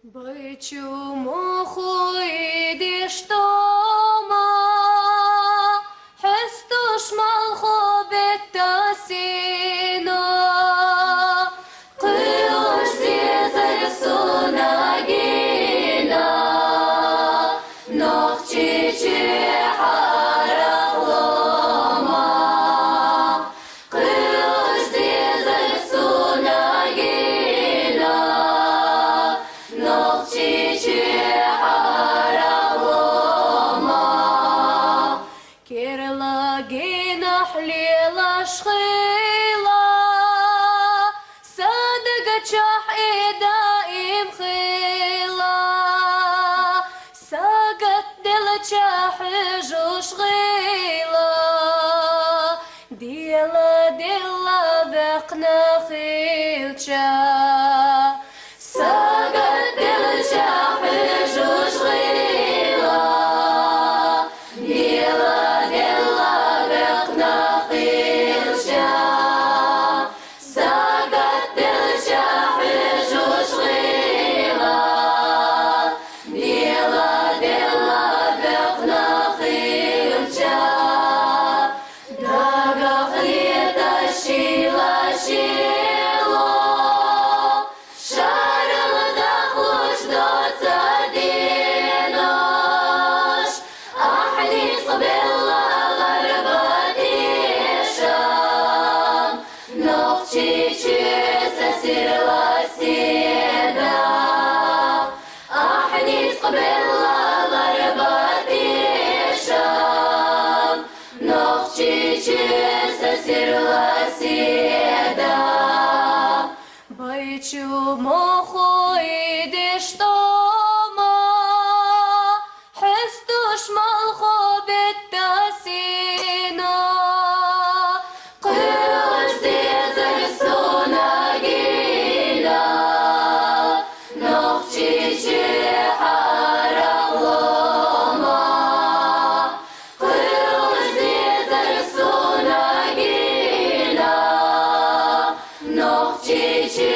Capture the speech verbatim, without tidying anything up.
Байчу мохуй диштома, хьестуш малхо беттасино, кылуш зезер сунагина, нохчичи харахлома. Кылуш зезер сунагина, нохчичи харахлома. Керлагина хлелашхила, садагачах ида имхила, сагат делча хужушгила. Дела, дела, векна хилча, сагат делча хужушгила. Дела, дела, векна хилча, сагат делча хужушгила. Дела, дела, векна хилча, дагахлета шила шило, шарал дахлуш доца денош, ахнис белла ларбатешам, нохчичи сасирла седа. Ахнис белла ларбатешам, нохчичи сасирла седа. Байчу мохуй диштома, хьестуш малхо беттасино, кылуш зезер сунагина, нохчичи харахлома. Кылуш зезер сунагина, нохчичи